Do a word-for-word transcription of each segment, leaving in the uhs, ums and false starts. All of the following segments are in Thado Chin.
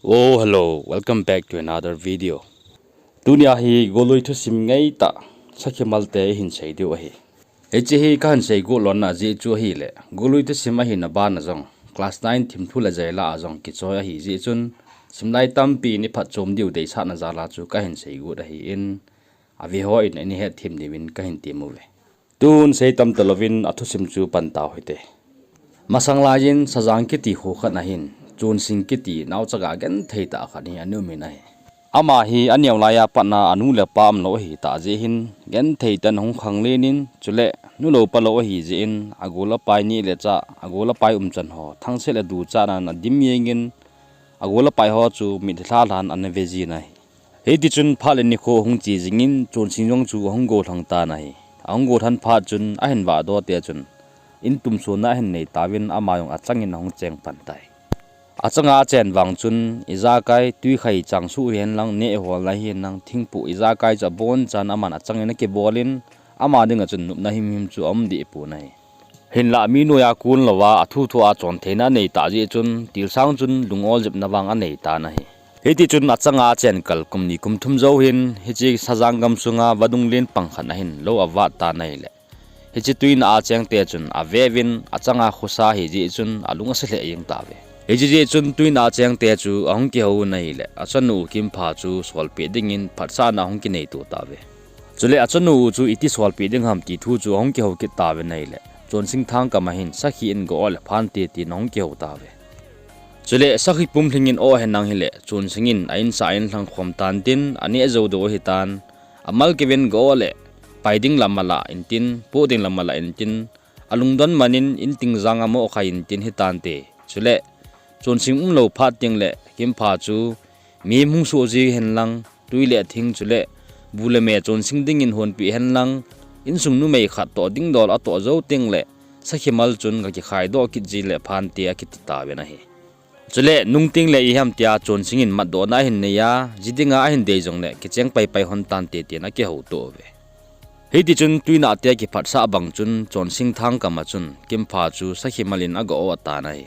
Oh, hello, welcome back to another video. Tunia hi golui thusim ngeitah Sakhimal te ihin sei diu ahi. Hiche hi kahin sei got lona jeh chu ahile, golui thusim ahina bana jong class nine thimthu le jaila a jong kichoi ahi jeh chun, simlai tampi in iphatchom diu deisahna jal a chu kahin sei got ahin, aveho in ana hetthem diuvin kahin temuve. Tun sei tam talouvin athusim chu pan tau hite. Masang laiyin Sajang kiti kho khat ahin, Chonsing kiti naochaga genthei tah khat hi ana umin ahi. Ama hi aneo laiya patna anu le apa umlou ahitah jeh hin, genthei tah in ahung khanglen in, chule nu lou pa lou ahi jeh in, agol apai neh le chah, agol apai umchan ho thangset le duchatnan adim jengin, agol apai ho chu mitlhi lhalha in ana vejin ahi. Hitichun phat le nikho ahung che jingin, Chonsing jong chu ahung gollhang tan ahi. Ahung gollhan phat chun ahin vahdoh teh chun, in tumsonna ahin nei tauvin, ama jong achangin ahung cheng pan tai. Achanga achen vang chun, ijakai, twikhai chang suh hihen lang, neh hol na hihen lang, thingpoh ijakai chu abonchan aman achangin akibol in, ama dinga chun nopna himhim chu aum deh pon ahi. Hinlah mi noiya kon louva, athu thua chon theina anei tah jeh chun, tilsang chun lung-ol jepna vang anei tan ahi. Hitichun achanga achen kal kum ni kum thum jou hin, hiche Sajang gamsunga vadung len pang khat ahin lou avat tan ahile, hiche tuinah a cheng te chun aveuvin, achanga khosa ahi jeh chun alung ase lheh jeng tauve. Hiche jeh chun tuinah a cheng te chu ahung kihou in ahile, achanu u Kimpha chu solpeh dingin phatsahna ahung kinei to tauve. Chule achanu u chu iti solpeh ding ham ti thu chu ahung kihou kit tauvin ahile, Chonsing thangkam ahin sakhi in ga-oh le phante tin ahung kihou tauve. Chule sakhi pumlhing in oh henlang hile, Chonsing in a insa a inlhang khom tan tin, aneh jou dou ahitan, amal keuvin ga-oh le pai ding lam alah intin, poh ding lam alah intin, alungdon man in inting jang amoh khai intin hitante. Chule Chonsing umlou phat tengle Kimpha chu mihem hung soh ji henlang, twi le thing chule bu le me Chonsing dingin honpeh henlang, insung numei khat toh dingdol atoh jou tengle Sakhimal chun ga kikhaidoh kit jin le phante akiti tauvin ahi. Chule nung tengle iham tia Chonsing in matdohna ahin neiya, ji dinga ahin dei jongle kicheng paipai hon tante tin akihou to uve. Hitichun tuinah tia kiphatsah bang chun Chonsing thangkam a chun Kimpha chu Sakhimal in aga-oh tan ahi.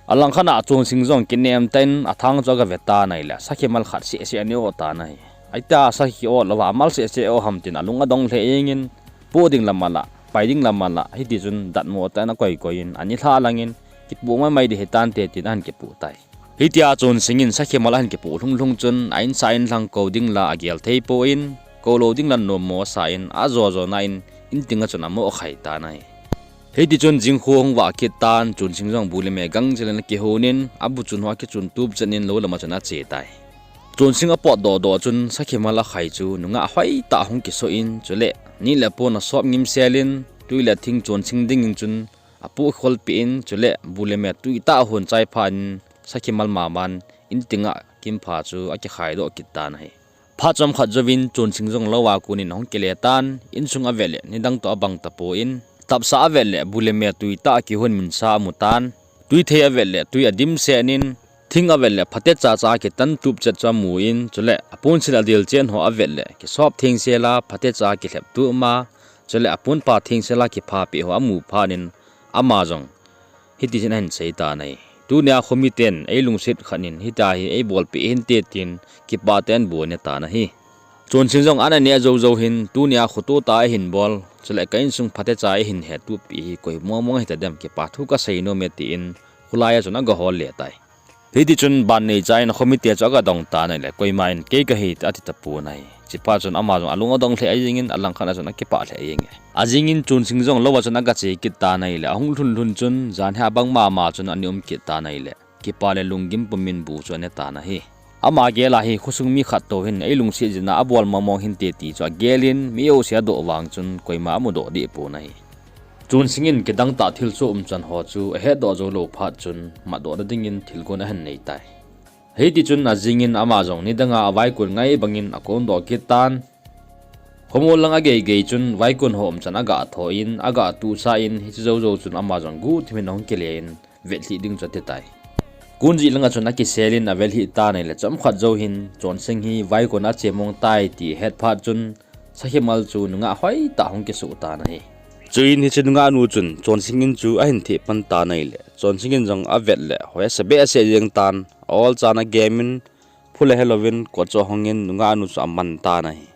Alangkhat a Chonsing jong kinem tah in athang chu agave tan ahile, Sakhimal khat sehseh ana oh tan ahi. Ahitia sakhi oh louva amal sehseh oh ham tin alung adong lheh jengin, poh ding lam alah, pai ding lam alah, hitichun datmo tah in akoikoi in, anilhah langin, kipoh maimai ding hitante tin ahin kipoh tai. Hitia Chonsing in Sakhimal ahin kipoh lhunglhung chun, a insa inlhang kou ding la agel thei poi, kou lou ding la nommo asa in, ajo jona in, intinga chun amoh khai tan ahi. Hitichun jingkho ahung vah kit tan, Chonsing jong bu le me gangchel in akihon in, abu chun ho akichun tup chet in lou lama chun ache tai. Chonsing apotdoh doh chun Sakhimal akhai chu nungah hoitah ahung kisoh in, chule ni le pon asop ngimsel in, twi le thing Chonsing dingin chun apoh kholpeh in, chule bu le me twitah ahon chai phat in, Sakhimal maman intinga Kimpha chu akikhaidoh kit tan ahi. Phat chomkhat jouvin Chonsing jong louva konin ahung kile tan, insung avet le nidang toh abang tapon, tapsa avet le bu le me twitah akihon minsa amu tan, twithei avet le twi adimset in, thing avet le phatecha cha akitan tup chet chu amun, chule aponsil adilchen ho avet le kisop thengsel a phatecha akilhep tup ma, chule aponpa thengsel a kiphapeh ho amu phat in, ama jong hitichun ahin sei tan ahi. Tunia khomiten eilungset khat in hitia hi eibolpeh hinte tin kipah tah in bu ane tan ahi. Chonsing jong ana neh jou jou hin, tunia khoto tah a eihin bol, chule ka insung phatecha eihin hetup pi hi koi mong mong hita dem, kipa thu kasei nom e tin, kholai a chun aga hol le tai. Hitichun ban neicha in khomite chu aga dong tan ahile, koiman kei kahi ati tapon ahi. Chuphat chun ama jong alung adong lheh jengin, alangkhat a chun akipah lheh jenge. Ajingin Chonsing jong louva chun aga che kit tan ahile, ahung lhun lhun chun, jan hi abang mama chun ana um kit tan ahile, kipa le lunggim pumin bu chu ane tan ahi. Ama gel a hi khosung mi khat toh hin eilungset jeh a abol mong mong hinte ti chu agel in, mi jouse adoh vang chun koima amudoh deh pon ahi. Chonsing in kidang tah thilsoh umchan ho chu ahetdoh jou lou phat chun, matdohna dingin thilgon ahin nei tai. Hitichun ajingin ama jong nidanga avaikon ngai bangin akondoh kit tan. Khomol lang agei gei chun vaikon ho umchan aga thon, aga tusa in, hiche jou jou chun ama jong guhthim in ahung kile in, vetlhih ding chu ati tai. Kon jih langa chun akisel in avetlhih tan ahile, chomkhat jou hin Chonsing hi vaikon a che mong tai ti ahet phat chun, Sakhimal chu nungah hoitah ahung kisoh tan ahi. Chuin hiche nungah nu chun Chonsing in chu ahin theh pan tan ahile, Chonsing in jong avet le hoi asa behseh jeng tan, a ol chan agemin, phu le helouvin kot chu ahongin nungah nu chu aman tan ahi.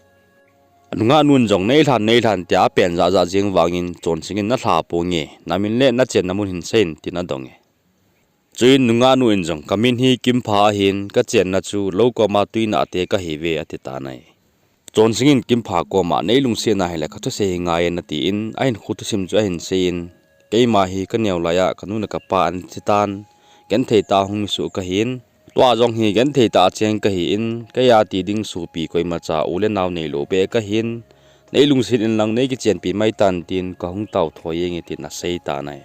Nungah nun jong neilhan neilhan tia apen jahjah jeng vangin Chonsing in nalha ponge, namin le nachenna mun hin seiyin tin adonge. Chuin nungah nu in jong kamin hi Kimpha ahin, kachenna chu lou koma tuinah te kahiuve ati tan ahi. Chonsing in Kimpha koma neilungset nahile kathusei hi ngaiye atin, ahinkho thusim chu ahin seiyin, keima hi kaneo laiya kanu le kapa ana thi tan, genthei tah a hung misuh kahin, tua jong hi genthei tah a cheng kahin, keiya ti ding sopi koimacha u le nao neilou beh kahin, neilungset inlang neikichenpi maitan tin kahung taothoi jenge tin asei tan ahi.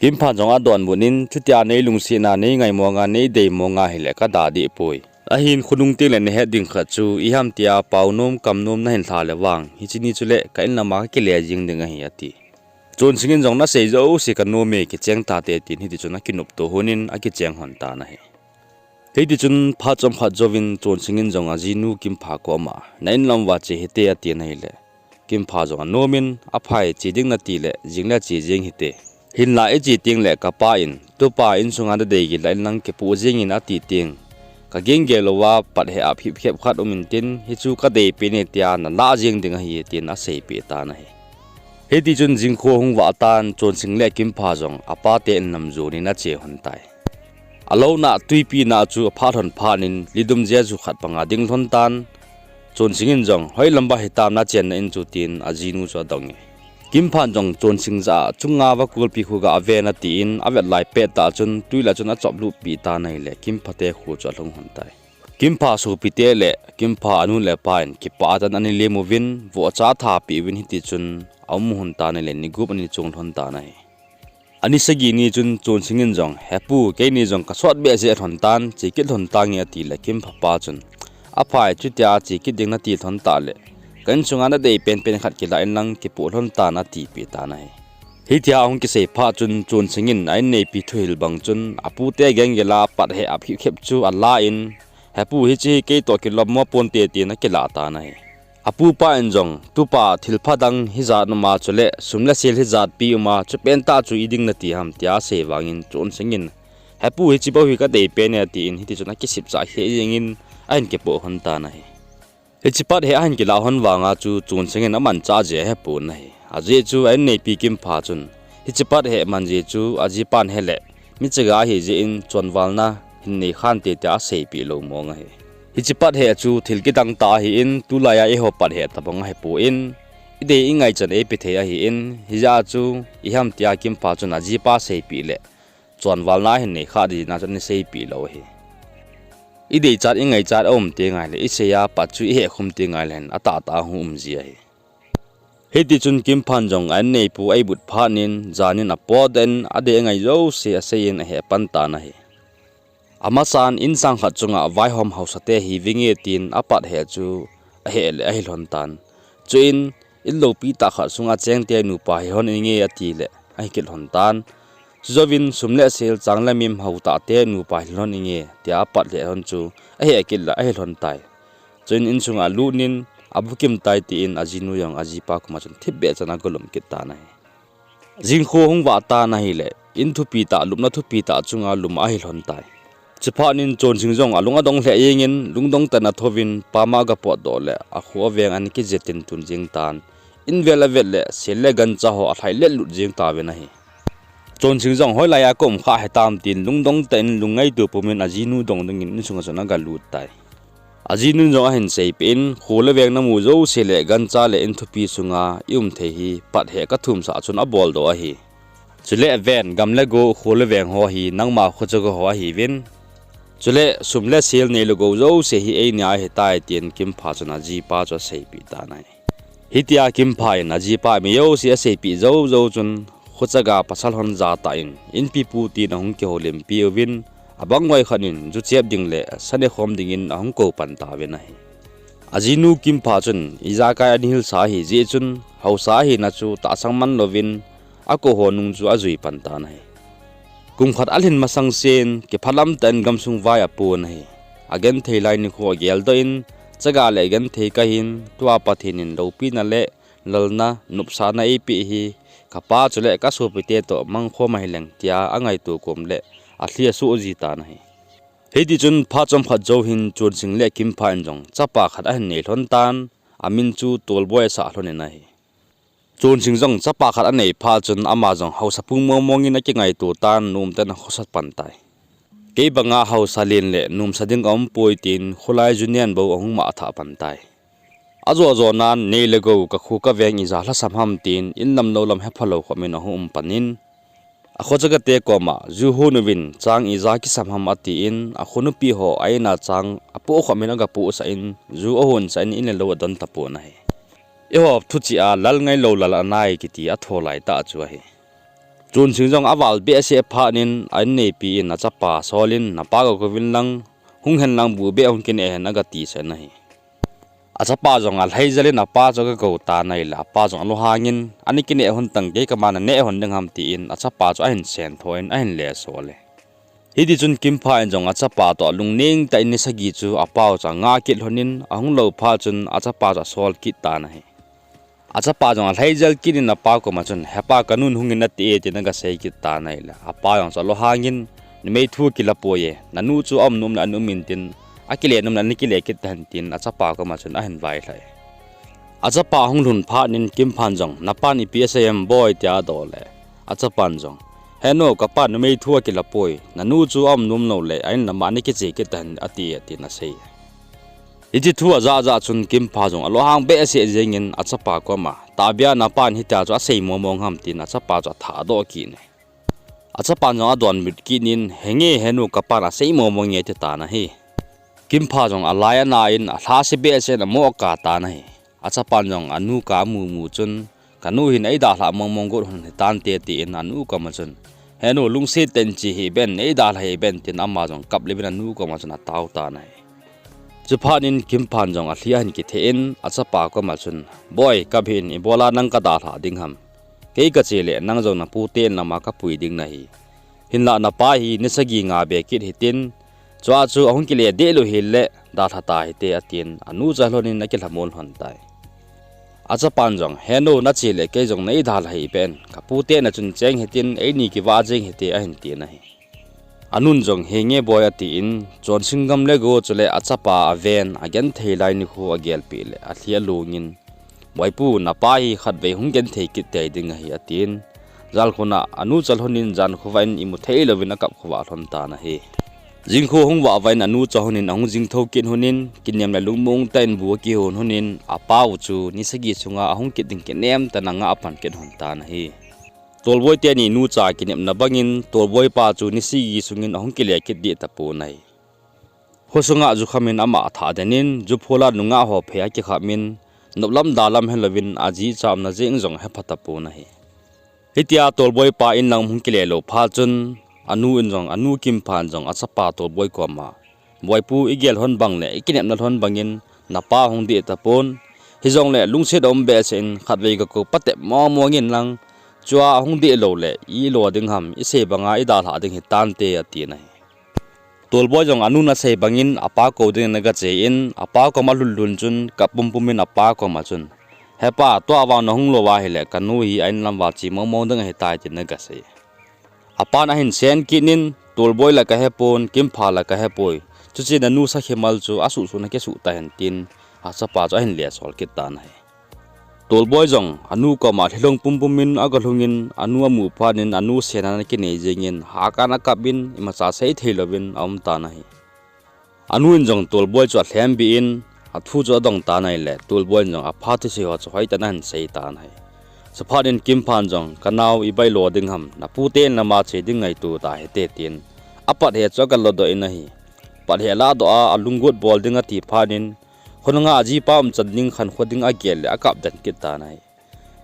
Kimphan jong adonbut in, chutia neilungsetna, neingai monga, neidei monga hile kada deh poi. Ahin khonung tengle nahet ding khat chu, iham tia paonom kamnom nahin lha le vang, hiche ni chule ka inlama kakile jeng ding ahi ati. Chonsing in jong nasei jouse kanome, kicheng tate tin hitichun akinopto lhonin akicheng lhon tan ahi. Hitichun phat chomkhat jouvin Chonsing in jong ajinu Kimpha koma, na inlam uva che hite atin ahile, Kimpha jong anomin, aphai, che ding nati le jingle che jeng hite. Hinla iche tengle kapa in, tupa insunga nadei gil a inlang kipoh jengin ati teng, kagel gel louva pat heh a phipkhep khat um intin, hichu kadei pene tia nalah jeng ding ahi tin aseipeh tan ahi. Hitichun jingkho hung vah tan, Chonsing le Kimpha jong apate inlam jonin ache lhon tai. Alouna tuipi na chu aphat lhon phatnin, lidum jeju khat panga ding lhon tan, Chonsing in jong, hoilam ba hitam nachenna in chu tin ajinu chu adonge. Kimphan jong Chonsing jah a chunga vakulpi khu gah aven atin, avet lai pettah chun, twi lah chun achop lutpi tan ahile, Kimpha te kho chu alhung lhon tai. Kimpha sopite le Kimpha anu le apa in kipah tah in ana lem uvin, vohcha athapeh uvin hitichun aum lhon tan ahile, ni gup ana chon lhon tan ahi. Ani sagi ni chun Chonsing in jong, hepu, keini jong kasot behseh lhon tan, che kit lhon tange ati le Kimpha pa chun, aphai, chutia che kit ding nati lhon tah le, ka insunga nadei penpen khat kilah inlang kipoh lhon tan atipeh tan ahi. Hitia ahung kisei phat chun Chonsing in a inneipi thuhil bang chun apute gel gel a pat heh a phipkhep chu alan, hepu, hiche hi keitoh kilom mo ponte tin akilah tan ahi. Apupa in jong, tupa, thilpha dang hijat uma chule sum le sel hijatpi uma, chupentah chu iding nati ham tia asei vangin Chonsing in, hepu, hiche bou hi kadei pene atin hitichun akisipchah kheh jengin ahin kipoh lhon tan ahi. Hiche pat heh ahin kilah lhon vanga chu Chonsing in amanchah jeh ahepon ahi. Ajeh chu a inneipi Kimpha chun, hiche pat heh man jeh chu ajipan hele, mi chaga ahijeh in chonvalna hin neikhante tia aseipeh lou mong ahi. Hiche pat heh chu thil kidang tah ahin, tulaiya eiho pat heh tobang ahipon, idei ingaichan eipe thei ahin, hijeh a chu iham tia Kimpha chun ajipa seipeh le, chonvalna ahin neikha ding jeh a chu ana seipeh lou ahi. Ideichat ingaichat aum tengle, iseiya pat chu ihehkhum tengle hin atahtah a hung umji ahi. Hitichun Kimphan jong a inneipu eibut phatnin, janin apotdoh in, adei angai jouse aseiyin ahehpan tan ahi. Amasan insang khat chunga vaihom haosate hiuvinge tin apat heh chu aheh le ahilhon tan. Chuin, in loupi tah khat sunga chengte nupa hilhon inge atile, ahikit lhon tan. Chujouvin sum le sel chang le mim haotahte nupa hilhon inge tia apat heh lhon chu ahehkit le ahilhon tai. Chuin insunga alutnin abukim tai tin ajinu jong ajipa koma chun thipbeh chan agalum kit tan ahi. Jingkho hung vah tan ahile, in thupi tah, lupna thupi tah chunga lum ahilhon tai. Chuphatnin Chonsing jong alung adong lheh jengin, lungdong tah in athouvin, pama agapotdoh le, akho aveng ana kijetin tun jeng tan. In vel avet le, sel le gancha ho alhai letlut jeng tauvin ahi. Chonsing jong hoilaiya kaum kha hitam tin, lungdong tah in lungngaito pumin ajinu dong dingin insunga chun agalut tai. Ajinun jong ahin seipeh in, kho le veng namu jouse le gancha le in thupi sunga i um thei hi pat heh kathumsah chun aboldoh ahi. Chule ven, gam le go, kho le veng ho hi nangma khochaga ho ahiuvin. Chule sum le sel nei le gou jouse hi eini a ahitai tin Kimpha chun ajipa chu aseipeh tan ahi. Hitia Kimpha in ajipa mi jouse aseipeh jou jou chun khochaga pasal hon jatah in, inpi pu tin ahung kihoulimpi uvin, abang ngoi khat in ju chep ding le sa nekhom dingin ahung kou pan tauvin ahi. Ajinu Kimpha chun ijakai ana hilsa ahijeh chun haosa ahina chu tahsan man louvin akou ho nung chu ajui pan tan ahi. Kum khat alhin masang sen, kiphalam tah in gamsung vai apon ahi. Agenthei lai nikho ageldoh in, chaga le genthei kahin, tua Pathen in loupina le lalna, nopsahna eipeh hi, kapa chule kasopite toh mangkhom ahileng tia angaito kom le alhi asoh ji tan ahi. Hiti chun phat chomkhat jou hin Chonsing le Kimpha in jong chapa khat ahin nei lhon tan, amin chu Tolboi asah lhon in ahi. Chonsing jong chapa khat anei phat chun ama jong haosapu mongmong in akingaito tan, nomtah in akhosat pan tai. Kei banga haosa len le nomsa ding aumpoi tin kholai junian bou ahung mangthah pan tai. Ajo jo nan nei le gou, kakho kaveng ija lhasam ham tin in lam lou lam hephalou khop in ahung um pan in, akhochagate koma ju hon uvin chang ija kisam ham atin, akhonupi ho a-in a chang apoh khop in agapohsah in, ju ahonsah in, in le lou adon tapon ahi. Eiho thuchih a lal ngailou lal anai kiti atho lai tah chu ahi. Chonsing jong aval behseh phat in a-inneipi in achapa asol in, napa gakou vin lang, hung hen lang bu beh hung kineh hen agatisah in ahi. Achapa jong alhaijal in apa chu agakou tan ahile, apa jong alunghang in, ana kineh lhon tang, kei kama naneh lhon ding ham tin achapa chu ahin sentho in ahin lesol e. Hiti chun Kimpha in jong achapa toh lungneng tah in ni sagi chu apau chu anga kit lhon in, ahung lou phat chun achapa chu asol kit tan ahi. Achapa jong alhaijal kit in apa koma chun, hepa, kanun hung in ati e, tin agasei kit tan ahile, apa jong chu alunghang in, numei thu akila poi e, nanu chu aum nom le ana um intin, akile nom le ana kile kit tahen tin achapa koma chun ahin vailhah e. Achapa ahung lhun phat in Kimphan jong, napan ipi asei em boi, tia adoh le, achapan jong, henu, kapa numei thu akila poi, nanu chu aum nom lou le a-in lama ana kiche kit tahen ati e, tin asei e. Hiche thu ajah jah chun Kimpha jong alunghang behseh jeng in achapa koma, tahbeh a napan hitia chu asei mongmong ham, tin achapa chu athahdoh kit e. Achapan jong adonbut kit in, henge henu, kapan asei mongmong e, ati tan ahi. Kimpha jong alai ana in alhase behseh in amo akap tan ahi. Achapan jong anu kap amu mu chun, kanu hin eidalhah mongmong got lhon hitante, tin anu koma chun, henu, lungset tah in che hih ben, eidalha hih ben, tin ama jong kap le uvin anu koma chun atao tan ahi. Chuphat in Kimphan jong alhi ahin kitheh in achapa koma chun, boi, kap hih in, ibola nang kadalhah ding ham? Kei kache le nang jong napute in lama kapui ding nahi. Hinlah napa hi ni sagi nga be kit hitin, chua chu ahung kile deh lou hile dalha tahite, atin anu chu alhon in akilhamon lhon tai. Achapan jong, henu, nache le kei jong neidalha hih ben, kapute na chun cheng hitin, eini kivah jeng hite, ahin tin ahi. Anun jong, henge boi, atin, Chonsing gam le go chule achapa aven, agenthei lai nikho agelpeh le alhi along in, boipu, napa hi khatvei hung genthei kit tei ding ahi, atin, jalkhun a anu chu alhon in jan khovah in imu thei louvin akap khovah lhon tan ahi. Jingkho ahung vah vah in anu chu ahon in ahung jingthou kit lhon in, kinem le lungmong tah in bu akihon lhon in, apau chu ni sagi sunga ahung kit ding kinem tah in angah pan kit lhon tan ahi. Tolboi teni nucha kinepna bangin Tolboi pa chu ni sagi sungin ahung kile kit deh tapon ahi. Khosunga jukham in ama athah den in, ju phol a nungah ho phei akikham in, noplam dalam helouvin aji cha umna jeng jong hepha tapon ahi. Hitia Tolboi pa in lang hung kile lou phat chun, anu in jong, anu Kimphan jong achapa Tolboi koma, boipu, igel lhon bang le ikinepna lhon bangin napa hung deh tapon, hijongle lungset aum behseh in, khatvei kakou patep mong mong in lang, chua ahung deh lou le ilo ding ham, isei banga idalhah ding hitante, atin ahi. Tolboi jong anun asei bangin apa kou dingin agache in, apa koma alhun lhun chun kap pumpum in apa koma chun, hepa, tua vang nahung lou ahile kanu hi a-in lam uva che mong mong ding ahitai, tin agasei. Apan ahin sen kit in, Tolboi la kahepon, Kimpha la kahepoi, chuche nanu sakhimal chu asuh suh in akisuh tahen, tin achapa chu ahin lesol kit tan ahi. Tolboi jong anu koma lhilhung pumpum in agalhung in, anu amu phat in anu sena ana kinei jeng in, hakan akap in, imacha sei thei louvin aum tan ahi. Anu in jong Tolboi chu alhembih in, athu chu adong tan ahile, Tolboi in jong apha thusei ho chu hoitah in ahin sei tan ahi. Chuphat in Kimphan jong, kanao, ibai lo ding ham, napute in lama che ding ngaito tahite, tin apat heh chu agalodoh in ahi. Pat heh ladoh a, alunggot bol ding ati phat in, khonunga ajipa umchan ding khankho ding agel le akap den kit tan ahi.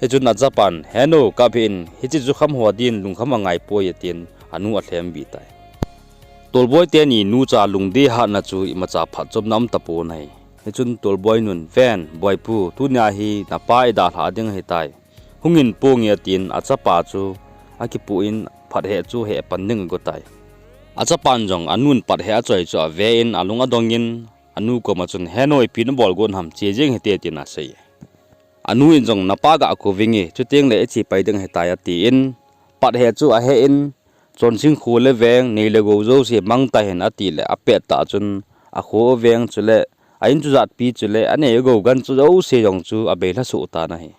Hichun achapan, henu, kap hih in, hiche jukham ho din lungkham angaipoi, atin anu alhembih tai. Tolboi teni nucha lungdei hatna chu imacha phatchomna um tapon ahi. Hichun Tolboi nun, ven, boipu, tunia hi napa idalhah ding ahitai, hungin ponge, atin achapa chu akipoh in, phat heh chu heh pan ding agotai. Achapan jong anun pat heh achoi chu ave in, alung adong in, anu koma chun, henu, ipi nabol got ham, che jeng hite, tin asei. Anu in jong, "Napa ga kou vinge, chuteng le iche pai ding ahitai," atin, pat he chu ahe in, Chonsing kho le veng, nei le gou jouse mang tahen ati le apet tah chun, akho aveng chule a in chu jatpi chule anei agou gan chu jouse jong chu abei lha soh tan ahi.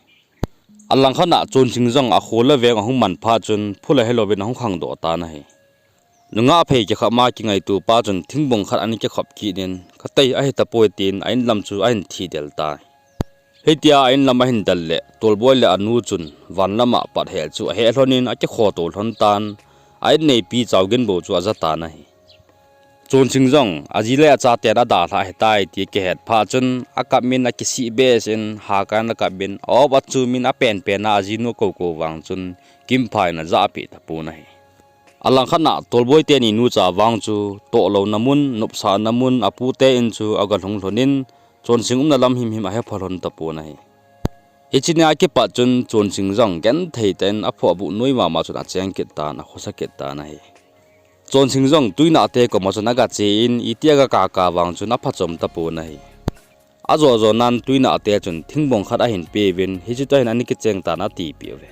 Alangkhat a Chonsing jong akho le veng ahung man phat chun, phu le helouvin ahung khangdoh tan ahi. Nungah phei kikha ma kingaito pa chun thingbung khat ana kikhop kit in, "Ka tei ahi tapoi," tin a in lam chu ahin thi del tai. Hitia a in lam ahin del le, Tolboi le anu chun van lam a pat he chu ahe lhon in akikho to lhon tan, a in neipi Chaogin bou chu aja tan ahi. Chonsing jong aji le achaten adalhah ahitai ti akihet phat chun, akap in akisih behseh in, hakan akap in, a-op achum in apenpen a ajinu akoukou vang chun, kimpha in ajahpeh tapon ahi. Alangkhat a Tolboi teni nucha vang chu tohlouna mun, nopsahna mun, apute in chu agalhung lhon in, Chonsing umna lam himhim ahepha lhon tapon ahi. Hiche nia kipat chun Chonsing jong genthei tah in aphohbuh noi mama chun acheng kit tan, akhosa kit tan ahi. Chonsing jong Tuinah te koma chun agache in, iti aga kaka vang chun aphachom tapon ahi. Ajo jo nan Tuinah te chun thingbung khat ahin peuvin, hiche toh hin ana kicheng tan atipeh uve.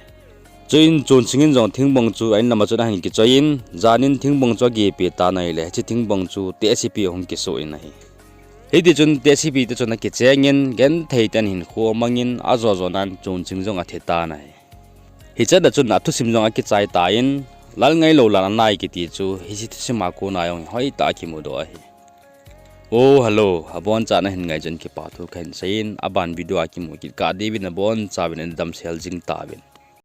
Chuin Chonsing in jong thingbung chu a in lam a chun ahin kichoi in, jan in thingbung chu agepeh tan ahile, hiche thingbung chu tehsepi ahung kisoh in ahi. Hiti chun tehsepi te chun akicheng in, genthei tah in hinkho amangin, ajo jo nan Chonsing jong athi tan ahi. Hichan a chun athusim jong akichai tan, lal ngailou lal anai kiti chu hiche thusim a kona jong hoitah a kimudoh ahi. Oh, hello, abonchan nahin ngai jeh un kipa thu kahin seiyin, aban video a kimu kit kah diuvin abonchan nadamsel jing tauvin.